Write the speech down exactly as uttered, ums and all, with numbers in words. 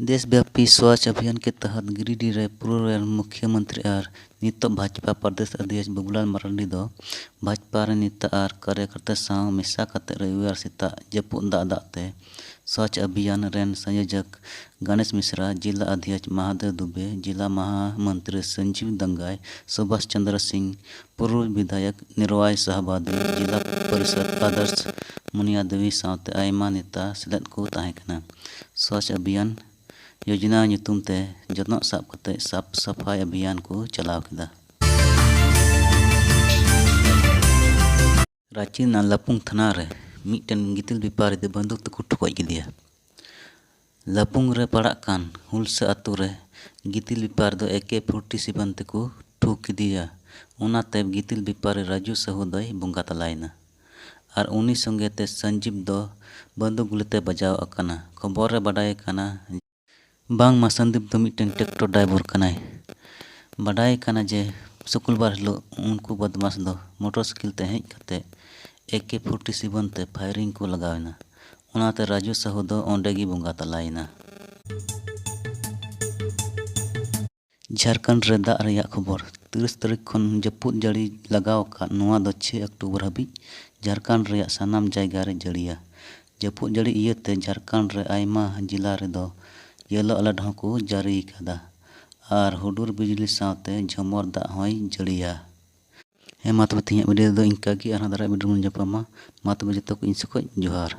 ᱫᱮᱥᱵᱭᱟᱯᱤ ᱥᱣᱟᱪᱷ ᱟᱵᱷᱤᱭᱟᱱ ᱠᱮ ᱛᱟᱦᱟᱛ ᱜᱤᱨᱤᱰᱤᱦ ᱨᱮ ᱯᱩᱨᱩᱵᱽ ᱨᱮᱱ ᱢᱩᱠᱷᱭᱟᱹ ᱢᱚᱱᱛᱨᱤ ᱟᱨ ᱱᱤᱛᱚᱜ ᱵᱷᱟᱡᱽᱯᱟ ᱯᱨᱚᱫᱮᱥ ᱟᱫᱷᱭᱚᱠᱥ ᱵᱟᱵᱩᱞᱟᱞ ᱢᱟᱨᱟᱱᱰᱤ ᱫᱚ ᱵᱷᱟᱡᱽᱯᱟ ᱨᱮᱱ ᱱᱮᱛᱟ ᱟᱨ ᱠᱟᱨᱭᱚᱠᱚᱨᱛᱟ ᱥᱟᱶ ᱢᱮᱥᱟ ᱠᱟᱛᱮ ᱨᱚᱵᱤᱵᱟᱨ ᱥᱮᱛᱟᱜ ᱡᱟᱹᱯᱩᱫ ᱫᱟᱜ ᱫᱟᱜ ᱛᱮ ᱥᱣᱟᱪᱷ ᱟᱵᱷᱤᱭᱟᱱ ᱨᱮᱱ ᱥᱚᱝᱭᱳᱡᱚᱠ ᱜᱚᱱᱮᱥ ᱢᱤᱥᱨᱟ, ᱡᱤᱞᱟ ᱟᱫᱷᱭᱚᱠᱥ ᱢᱟᱦᱟᱫᱮᱣ ᱫᱩᱵᱮ, ᱡᱤᱞᱟ ᱢᱟᱦᱟ ᱢᱚᱱᱛᱨᱤ ᱥᱚᱧᱡᱤᱵ ᱫᱟᱝᱜᱟᱭ, ᱥᱩᱵᱷᱟᱥ ᱪᱚᱱᱫᱨᱚ ᱥᱤᱝ, ᱯᱩᱨᱩᱵᱽ ᱵᱤᱫᱷᱟᱭᱚᱠ ᱱᱤᱨᱣᱟᱭ ᱥᱟᱦᱟᱵᱟᱫᱤ, ᱡᱤᱞᱟ ᱯᱚᱨᱤᱥᱚᱫ ᱟᱫᱚᱨᱥ ᱢᱩᱱᱤᱭᱟ ᱫᱮᱵᱤ ᱥᱟᱶᱛᱮ ᱟᱭᱢᱟ ᱱᱮᱛᱟ ᱥᱮᱞᱮᱫ ᱠᱚ ᱛᱟᱦᱮᱸ ᱠᱟᱱᱟ᱾ ᱥᱣᱟᱪᱷ ᱟᱵᱷᱤᱭᱟᱱ ᱭᱳᱡᱽᱱᱟ ᱧᱩᱛᱩᱢ ᱛᱮ ᱡᱚᱱᱚᱜ ᱥᱟᱵ ᱠᱟᱛᱮ ᱥᱟᱯᱷ ᱥᱟᱯᱷᱟᱭ ᱟᱵᱷᱤᱭᱟᱱ ᱠᱚ ᱪᱟᱞᱟᱣ ᱠᱮᱫᱟ᱾ ᱨᱟᱸᱪᱤ ᱨᱮᱱᱟᱜ ᱞᱟᱯᱩᱝ ᱛᱷᱟᱱᱟ ᱨᱮ ᱢᱤᱫᱴᱮᱱ ᱜᱤᱛᱤᱞ ᱵᱮᱯᱟᱨᱤ ᱫᱚ ᱵᱟᱱᱫᱩᱠ ᱛᱮᱠᱚ ᱴᱷᱩᱠᱟᱹᱡ ᱠᱮᱫᱮᱭᱟ᱾ ᱞᱟᱯᱩᱝ ᱨᱮ ᱯᱟᱲᱟᱜ ᱠᱟᱱ ᱦᱩᱞᱥᱟᱹ ᱟᱛᱳ ᱨᱮ ᱜᱤᱛᱤᱞ ᱵᱮᱯᱟᱨᱤ ᱫᱚ ᱮ ᱠᱮ ᱯᱷᱳᱨᱴᱤ ᱥᱮᱵᱷᱮᱱ ᱛᱮᱠᱚ ᱴᱷᱩᱠ ᱠᱮᱫᱮᱭᱟ᱾ ᱚᱱᱟᱛᱮ ᱜᱤᱛᱤᱞ ᱵᱮᱯᱟᱨᱤ ᱨᱟᱡᱩ ᱥᱟᱦᱩ ᱫᱚᱭ ᱵᱚᱸᱜᱟ ᱛᱟᱞᱟᱭᱮᱱᱟ ᱟᱨ ᱩᱱᱤ ᱥᱚᱸᱜᱮ ᱛᱮ ᱥᱚᱧᱡᱤᱵ ᱫᱚ ᱵᱟᱱᱫᱩᱠ ᱜᱩᱞᱤ ᱛᱮ ᱵᱟᱡᱟᱣ ᱟᱠᱟᱱᱟ᱾ ᱠᱷᱚᱵᱚᱨ ᱨᱮ ᱵᱟᱰᱟᱭ ᱠᱟᱱᱟ ᱵᱟᱝᱢᱟ ᱥᱚᱧᱡᱤᱵ ᱫᱚ ᱢᱤᱫᱴᱮᱱ ᱴᱨᱮᱠᱴᱚᱨ ᱰᱨᱟᱭᱵᱷᱟᱨ ᱠᱟᱱᱟᱭ᱾ ᱵᱟᱰᱟᱭ ᱠᱟᱱᱟ ᱡᱮ ᱥᱩᱠᱩᱞᱵᱟᱨ ᱦᱤᱞᱳᱜ ᱩᱱᱠᱩ ᱵᱚᱫᱢᱟᱥ ᱫᱚ ᱢᱚᱴᱚᱨ ᱥᱟᱭᱠᱮᱞ ᱛᱮ ᱦᱮᱡ ᱠᱟᱛᱮ ᱮ ᱠᱮ ᱯᱷᱳᱨᱴᱤ ᱥᱮᱵᱷᱮᱱ ᱛᱮ ᱯᱷᱟᱭᱨᱤᱝ ᱠᱚ ᱞᱟᱜᱟᱣ ᱮᱱᱟ᱾ ᱚᱱᱟᱛᱮ ᱨᱟᱡᱩ ᱥᱟᱦᱩ ᱫᱚ ᱚᱸᱰᱮ ᱜᱮ ᱵᱚᱸᱜᱟ ᱛᱟᱞᱟᱭᱮᱱᱟ᱾ ᱡᱷᱟᱲᱠᱷᱚᱸᱰ ᱨᱮ ᱫᱟᱜ ᱨᱮᱭᱟᱜ ᱠᱷᱚᱵᱚᱨ᱾ ᱛᱤᱨᱤᱥ ᱛᱟᱹᱨᱤᱠᱷ ᱠᱷᱚᱱ ᱡᱟᱹᱯᱩᱫ ᱡᱟᱹᱲᱤ ᱞᱟᱜᱟᱣ ᱟᱠᱟᱫ, ᱱᱚᱣᱟ ᱫᱚ ᱪᱷᱚᱭ ᱚᱠᱴᱳᱵᱚᱨ ᱦᱟᱹᱵᱤᱡ ᱡᱷᱟᱲᱠᱷᱚᱸᱰ ᱨᱮᱭᱟᱜ ᱥᱟᱱᱟᱢ ᱡᱟᱭᱜᱟ ᱨᱮ ᱡᱟᱹᱲᱤᱭᱟ᱾ ᱡᱟᱹᱯᱩᱫ ᱡᱟᱹᱲᱤ ᱤᱭᱟᱹᱛᱮ ᱡᱷᱟᱲᱠᱷᱚᱸᱰ ᱨᱮ ᱟᱭᱢᱟ ᱡᱮᱞᱟ ᱨᱮᱫᱚ ᱭᱮᱞᱳ ᱟᱞᱟᱨᱴ ᱦᱚᱸᱠᱚ ᱡᱟᱹᱨᱤ ᱟᱠᱟᱫᱟ ᱟᱨ ᱦᱩᱰᱩᱨ ᱵᱤᱡᱽᱞᱤ ᱥᱟᱶᱛᱮ ᱡᱷᱚᱢᱚᱨ ᱫᱟᱜ ᱦᱚᱸᱭ ᱡᱟᱹᱲᱤᱭᱟ᱾ ᱦᱮᱸ, ᱢᱟ ᱛᱚᱵᱮ ᱛᱮᱦᱮᱧᱟᱜ ᱵᱷᱤᱰᱤᱭᱳ ᱫᱚ ᱤᱱᱠᱟ ᱜᱮ, ᱟᱨᱦᱚᱸ ᱫᱟᱨᱟᱭ ᱵᱷᱤᱰᱤᱭᱳ ᱵᱚᱱ ᱧᱟᱯᱟᱢᱟ᱾ ᱢᱟ ᱛᱚᱵᱮ ᱡᱚᱛᱚ ᱠᱚ ᱤᱧ ᱥᱮᱫ ᱠᱷᱚᱱ ᱡᱚᱦᱟᱨ᱾